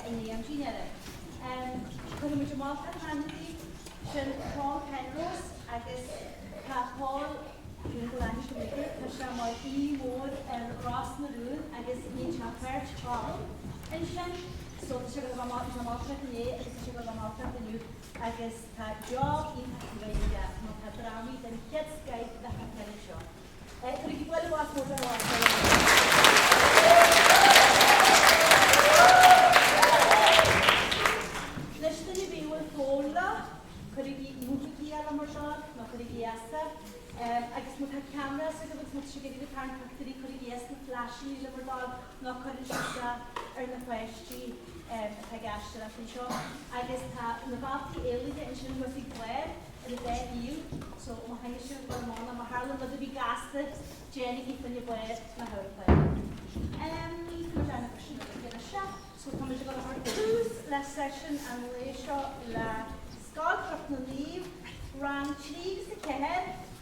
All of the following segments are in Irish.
I ndiaidh an dinnéara. Cuirfidh muid amach an t-ainm daoibh, sin Paul Penrose agus tá Paul, níl go lean sé aige, tá sé mar aoi mór ar Ros na Rún agus níl sé páirt álainn ansin so tá sé ag dul a bheith amach inné agus tá sé ag dul a bheith amach inniu agus tá job iontach ar bun aige nó tá drámaí den chéad scoith le feiceáil anseo. Cuirigí bualadh bos mór dó. Anois duine ar bith a bhfuil fón leo, cuirigí, múchaigí é le bhur dtoil, nó cuirigí as é. Agus má tá ceamara agaibh agus má tá sibh ag iarraidh tarraingt pictiúirí, cuirigí as na flaisíní le bhur dtoil, nó cuireann sé isteach ar na páistí atá ag aisteoireacht anseo. Agus tá na bealtaí éalaithe ansin thuas ag barr. Ar an dá thaobh, so má thagann sibh ar an mbanna, má tharlaíonn rud ar bith gasta, déanaigí fá choinne barr na hamharclainne. Em, tá muid an-bhriseadh na gcinn seo, so tá muid ag dul a chur tús le seisiún an lae seo le Scoil Chnoc na Naomh, rang 3 agus 4,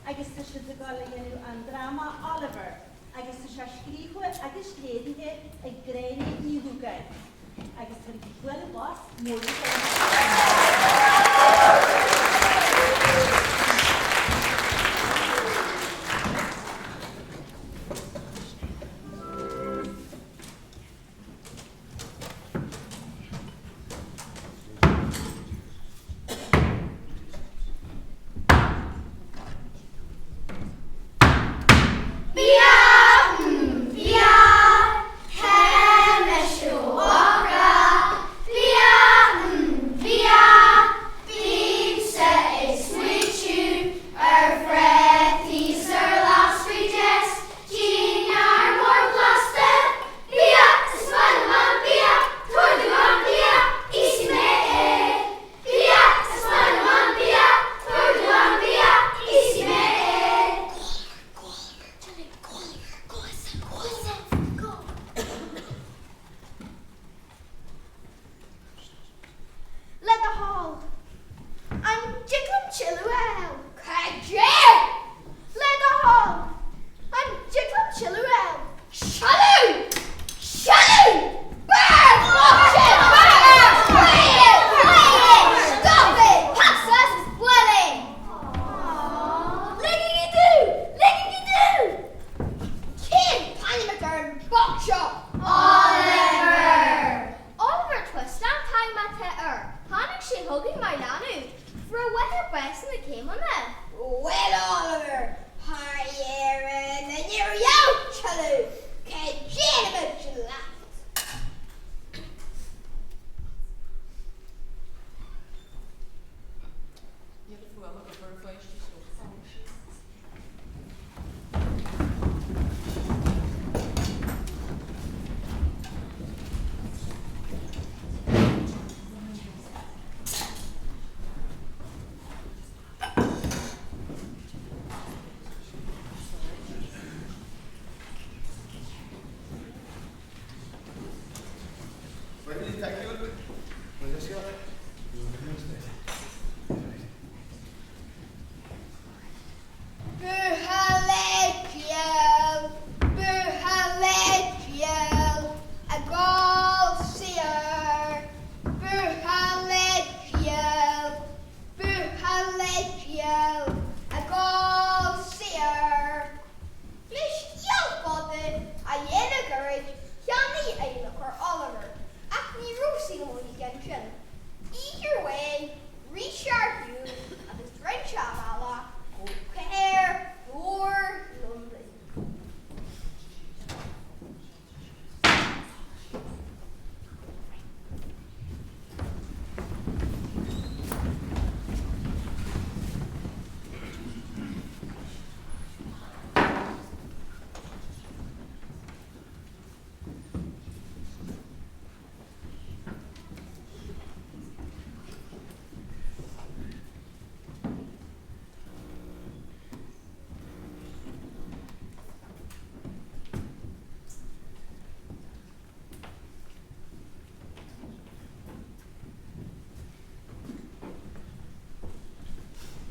agus tá siad ag dul a dhéanamh an dráma Oliver, agus tá sé scríofa agus léirithe ag Gráinne Ní Dhúgáin. Agus tabhair bualadh bos mór di Bia! Bia! Tá mise ó Mhachaire. Bia! Bia! Bímse ag smaoitiú ar phréataí 's ar ghlasraí deas, dinnéar mór blasta. Bia! Is maith liom an bia, tabhair dom an bia, íosfaidh mé é. Bia! Is maith liom an bia, tabhair dom an bia, íosfaidh mé é. Le do thoil, an dtig liom tuilleadh a fháil? Cad é? Le do thoil, an dtig liom tuilleadh a fháil? Sileadh! Sileadh! Beir bocht é! Beir! Play it! Play it! Stop it! Pass us is buail é! Ligigí domh! Ligigí domh! Cén t-ainm atá ar an mboc seo? Oliver! Oliver Twist an t-ainm atá air. Tháinig sé chugainn mar leanbh. Fuair a mháthair bás ina céimeanna. Well Oliver, thar dheireadh na ndeireadh tuilleadh, cad déanfaimid leat? Buachaillí fial, buachaillí fial, ag gabháil soir. Buachaillí fial, buachaillí fial, ag gabháil soir. Le scéal fada a dhéanamh gairid, cheannaigh Eilís Oliver, ach ní raibh saol aige ansin. Oíche amháin, Rith sé ar shiúl agus rinne sé a bhealach go cathair mhór Londain.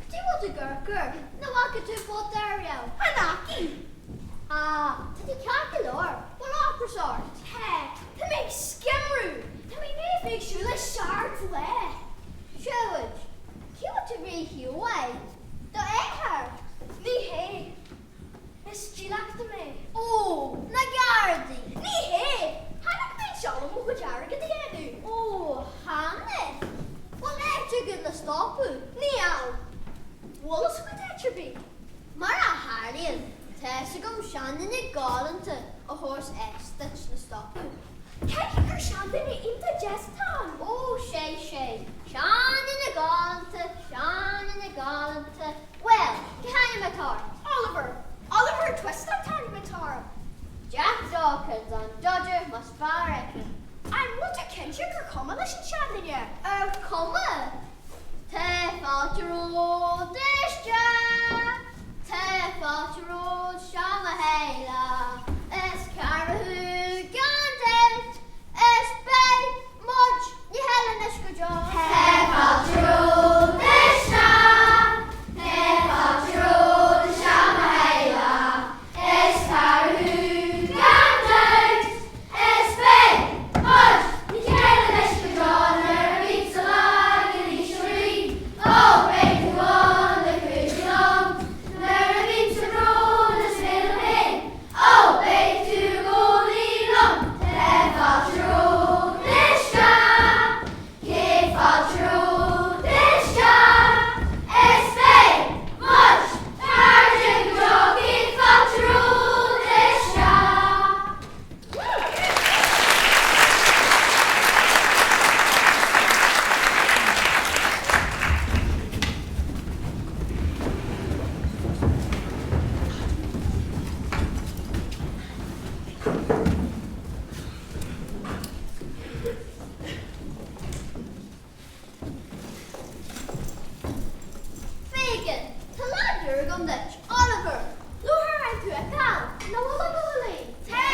Cad é bhfuil tú ag amharc air? Nach bhfaca tú fada ariamh? An fhacaidh? Ah, tá tú ceart go leor. Bhfuil ocras ort? Tá. Tá mé ag sciamrú. Tá mé naofa. mé ag siúl le seacht lá. Seoid, cé bhfuil tú rí shiúil? Do athair? Ní hé. Is dílleachta mé. Ó, na Gardaí. Ní hé! Tháinig mé anseo le mo chuid airgid a dhéanamh. Ó, tháinig. Bhfuil áit agat le stopadh? Níl. Bhfuil fhios agat áit ar bith? Mar a tharlaíonn, tá fhios agam seanduine galánta a thabharfas áit duit le stopadh. Caithfidh gur seanduine iontach deas atá ann. Ó, sé, sé. Seanduine galánta, seanduine galánta. Bhuel, cén t-ainm atá ort? Oliver. Oliver Twist an t-ainm atá orm. Jack Dawkins an Dodger más fearr aici. An bhfuil tú cinnte gur cuma leis an seanduine? Ar chuma? Tá fáilte romhat isteach, tá fáilte romhat seo mo theaghlach. Is cara thú gan dabht, is beidh muid le chéile anois go deo. Tá fáilte romhat isteach, tá fáilte romhat isteach mo theaghlach. Is cara thú gan dabht, is beidh muid le chéile anois go deo. Nuair a bhímse lag in ísle brí, ó beidh tú ann le cuidiú liom. Nuair a bhímse brón is mé liom féin, ó beidh tú i gcónaí liom. Tá fáilte romhat isteach, céad fáilte romhat isteach, is beidh muid cairde go deo. Céad fáilte romhat isteach. Fagin, tá lead úr agam duit, Oliver. Luathar an tú a fheiceáil, nach bhfuil a gcónaí? Tá!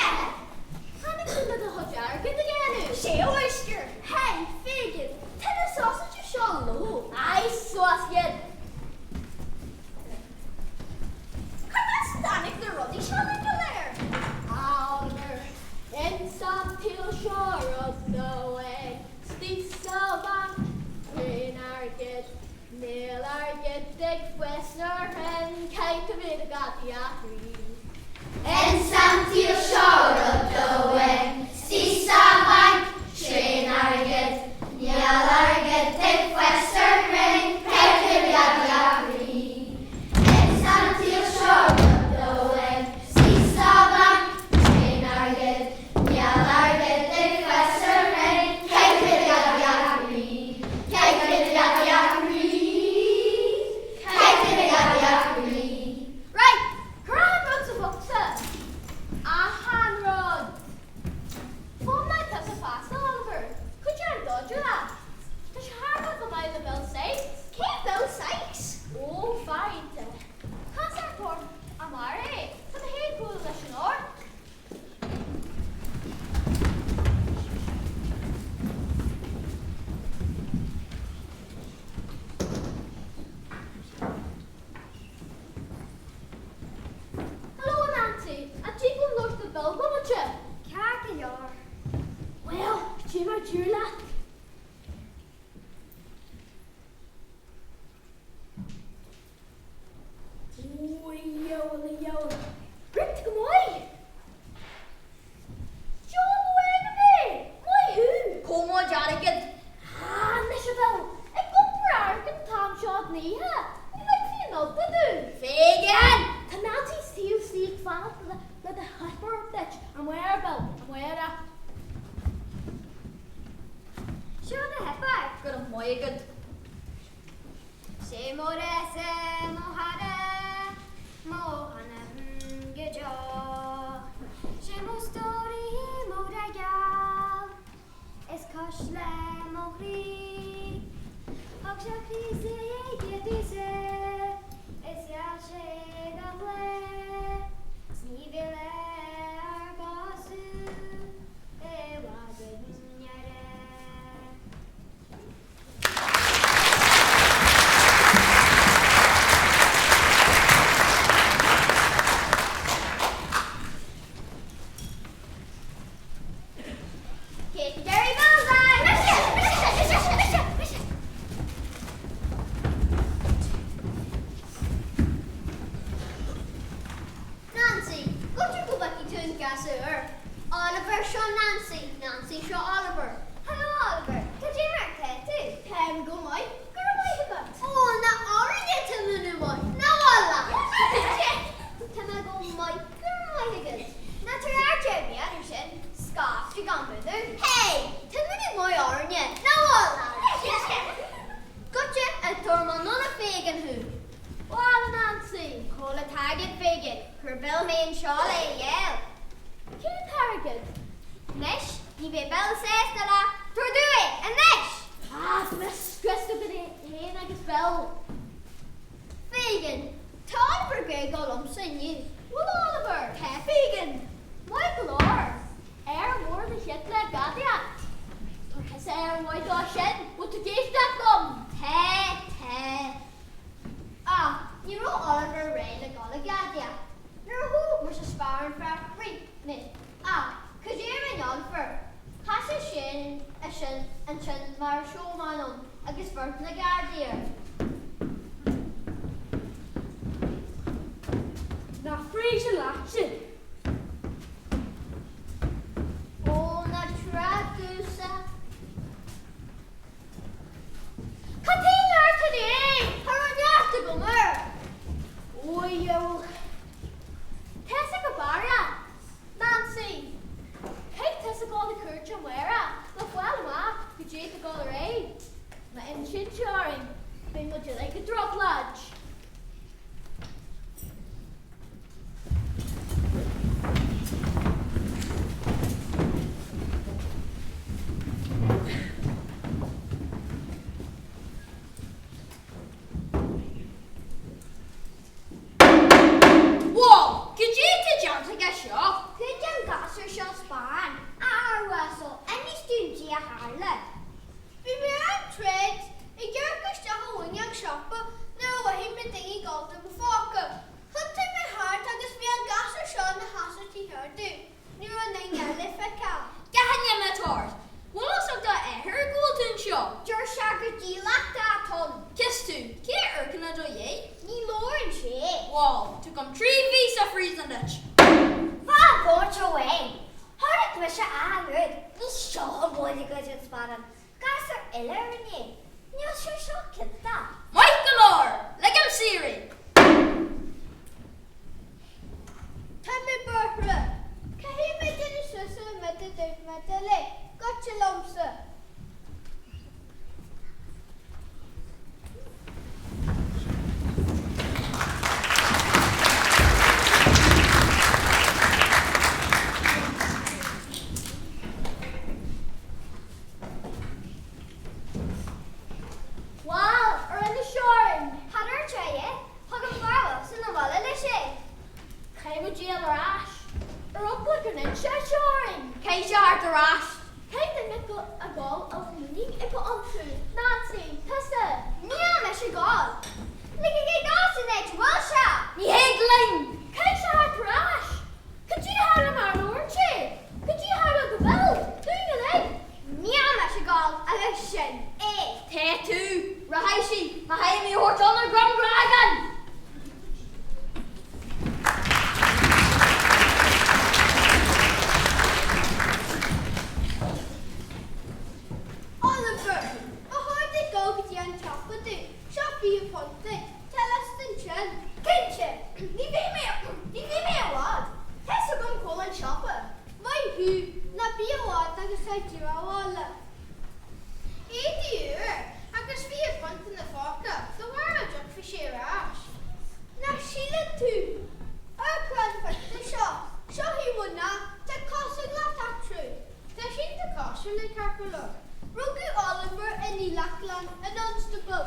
Tháinig tú le do chuid airgid a dhéanamh. Sé a mháistir. Hey, Fagin, tá na sausages seo lú. Aye, suas iad. Cad as a dtáinig na rudaí seo uilig go léir? Oliver, ins an tsaol seo rud dóigh, istigh sa bhanc, tréan airgid, níl airgead ag fás ar chrainn, caithfidh tú do ghadaí a thrí. Ins an tsaol seo rud dóigh, istigh sa bhanc, tréan airgid, níl airgead ag fás ar chrainn, caithfidh tú do ghadaí a thrí. Ins an tsaol seo rud dóigh, istigh sa bhanc, tréan airgid, níl airgead ag fás ar chrainn, caithfidh tú do ghadaí a thrí. Caithfidh tú do ghadaí a thrí. Caithfidh tú do ghadaí a thrí. Right, cuir achan rud sa bhocsa. Achan rud. Foghlaim mé tusa feasta, Oliver. Cuideoidh an Dodger leat. Tá sé thar a bheith go maith le Bill Sikes. Cé Bill Sikes? Ó, fear iontach. Conservatóir amar é. Tá mé féin ag bualadh leis anocht. Hello, a Nancy. An dtig liom labhairt le Bill bomaite? Ceart go leor. Bhuel, cad é mar a d'éirigh leat? Ó, a dheabhail, a dheabhail. Rinne tú go maith! John Wayne é! Maith thú! Cá mhéad airgead? Ah, anois a Bhill, ag iompar airgid an t-am seo den oíche, ní ligfí an obair dúinn. Fagin! Tá Nancy taobh istigh ag fanacht le do shuipéar duit. Amárach, Bill, amárach. Seo do shuipéar. Go raibh maith agat. Sé mo rogha-sa mo chara, mo anam go deo. Sé mo stóirín mo ghrá geal, is cuisle mo chroí. Thug sé píosa dhe píosa, is gheall sé gach lá, 's ní bheidh lá ár bpósadh i bhfad i ngearra. Cé Jerry Bullseye! Mise! deas úr. Oliver, seo Nancy. Nancy, seo Oliver. Hello Oliver, cad é mar atá tú? Táim go maith, go raibh maith agat. Ó, na orainne tá múineadh maith, ná bhfuil Tá mé go maith, go raibh maith agat. Ná tar ar deireadh ar sin, scaifte gan múineadh. Hey, tá múineadh maith orainne, ná bhfuil Goitse a tabhair mo nonna Fagin thú. Bhuel, a Nancy, Cá bhfuil an t-airgead Fagin, chuir Bill mé anseo le é a fháil. Cén t-airgead? Anois, ní bheidh Bill sásta leat, tabhair domh é, anois! Ah, tá mé scriosta agat féin agus Bill. Fagin, tá Oliver ag dul liomsa inniu. Bhfuil Oliver? Tá Fagin. Maith go leor. Air mór do chit le gadaíocht. Tabhair thusa air mhaith dó sin, bhfuil tú ag éisteacht liom? Tá, tá. Ach ní raibh Oliver réidh le dul ag gadaíocht. Nuair a chuaigh mise sparánfach, rith mé. Ach cad é a rinne Oliver? Sheasaigh sé ansin ansin mar showman ann agus bheirt na Gardaí air. Nach féidir leatsa? Ó ná trua domhsa. Cad é neart inné? Cha raibh neart agam air. Ó a dhiabhail. Tusa go Barra. Nancy. Caithfidh tusa dul na cúirte amárach le fáil amach goidé tá ag dul ar aghaidh. Má insíonn sé orainn, beidh muid uilig i dtrioblóid. Bhal, goidé tá déanta aige seo? Ghoid an gasúr seo sparán, a fhear uasal, inis dúinn goidé a tharla. Bhí mé ar an tsráid ag amharc isteach i bhfuinneog siopa nuair a mhothaigh mé duine ag gabháil do mo phóca. Thiontaigh mé thart agus bhí an gasúr seo ina sheasamh taobh thiar domh. Ní raibh aon duine eile le feiceáil. Gach aon mbeadh ort. Bhfuil fhios ag do athair go bhfuil tú anseo? Deir sé gur dílleachta atá ann. Cis tú, cé a amharcann i do dhiaidh? Ní labhrann sé. Bhal, tugaim 3 mhíosa phríosúin duit. Fan bomaite uaim. Chonaic mise achan rud. Ní seo an bhoinn a ghoid an sparán. Gasúr eile a rinne é. Níl sé seo cinnte. Maith go leor! Ligim saor é! Tá mé buartha. Caithfidh mé déanamh suas le rud a dúirt mé de le. Goitse liomsa. Bhal, ar inis orainn? Cad ar sé é? Thug an fear Wilson abhaile leis é. Caithfidh muid a dhul ar ais. Ar eagla go n-inseoidh sé orainn. Caithfidh sé theacht ar ais. Caithfidh duine a dhul a bhfuil muinín acu iontu. Nancy, tusa! Níl mise ag dul. Ligigí dó san áit a bhfuil sé! Ní thig linn! Caithfidh sé theacht ar ais. Cad é a tharla mara labhrann sé? Cad é a tharla do Bill? Dúinn uilig! Níl mise ag dul agus sin é. Tá tú! Rachaidh sí, má chaithfidh mé a thabhairt ann ar dhroim grágan! Oliver, Ba chóir duit dul go dtí an tsiopa duit. Seo £20 duit. Tá liosta ansin. Cinnte! Ní bheidh mé, ní bheidh mé i bhfad. Tá fhios agam cá bhfuil an siopa. Maith thú, ná bí i bhfad agus tá díreach abhaile. Éadaí úr agus £20 ina phóca, do mhara dtiocfaidh sé ar ais. Nach síleann tú? Amharc ar an phictiúr seo. Seo í mo mhná, tá cosúlacht eatarthu. Tá sé iontach cosúil léi ceart go leor. Rugadh Oliver i ndílleachtlann in Dunstable.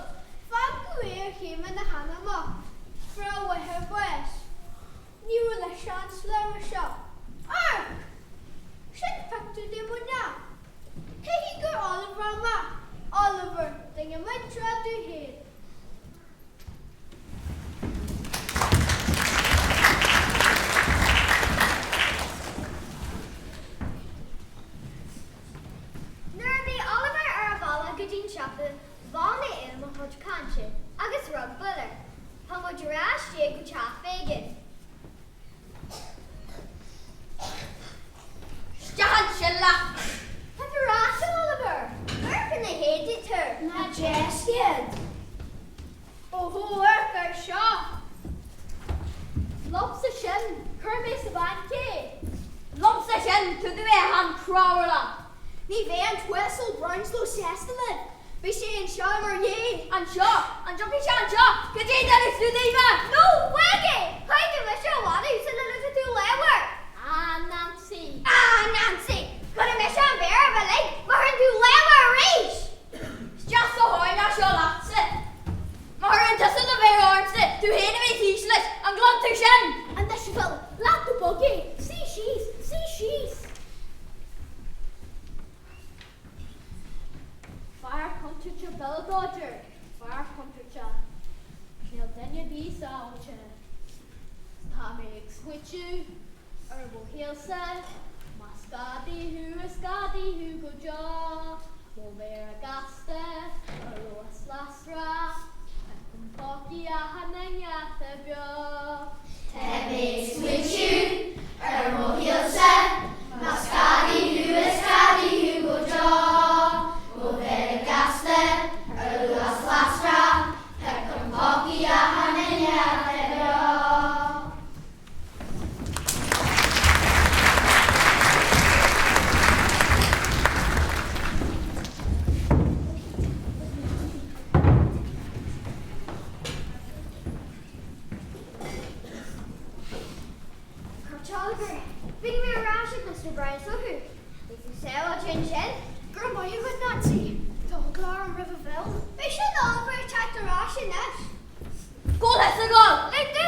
Fágadh é ar chéimeanna na hanama. Fuair a mháthair bás. Ní raibh na seanslabhra seo. Amharc! Sin pictiúr de mo mhná. Caithfidh gur Oliver a mac. Oliver, duine muinteartha domh féin. Nuair a bhí Oliver ar a bhealach go dtí'n siopa, mhol mé é mo chuid cainte agus rug Bill air. Tá muid ar ais go teach Fagin. Amharc air seo! Liomsa sin, cuirfidh mé sa bhanc é. Liomsa sin, tugadh é achan chrábhairleach. Ní bheidh an tUasal Brownlow sásta libh. Beidh sé anseo i bhur ndiaidh. Anseo? An dtiocfaidh sé anseo? Cad é déanamh tú daoibhe? No, fág é! Caithfidh mise a mharú sula ligfidh tú lámh air! Ah, Nancy! Ah, Nancy! Cuirfidh mise an mhéar oraibh uilig má chuireann tú lámh air arís! Isteach sa choirnéal seo leatsa. Má chuireann tusa do mhéar ormsa, tú féin a bheidh thíos leis, an gcluin tú sin? Anois a Phil, leag go bog é, suigh síos, suigh síos! Fear contúirteach Bill Dodger, fear contúirteach. Níl duine ar bith sábháilte. Tá mé ag smaoitiú ar mo shaolsa, más gadaí thú is gadaí thú go deo, mo mhéara gasta ar luas lasrach, feicim pócaí achan i ngeata beo. Tá mé ag smaoitiú ar mo shaolsa, más gadaí thú is gadaí thú go deo, mo mhéara gasta ar luas lasrach, feicim pócaí achan i ngeata beo. Cuairt Oliver, Bhí mé ar ais ag Mister Brownlow thú. Bhí tú sábháilte ansin. Go raibh maith agat, Nancy. Tá eagla orm roimh Bhill. Beidh sin Oliver ag teacht ar ais anois. Go bhfuil fhios agam! Lig dom!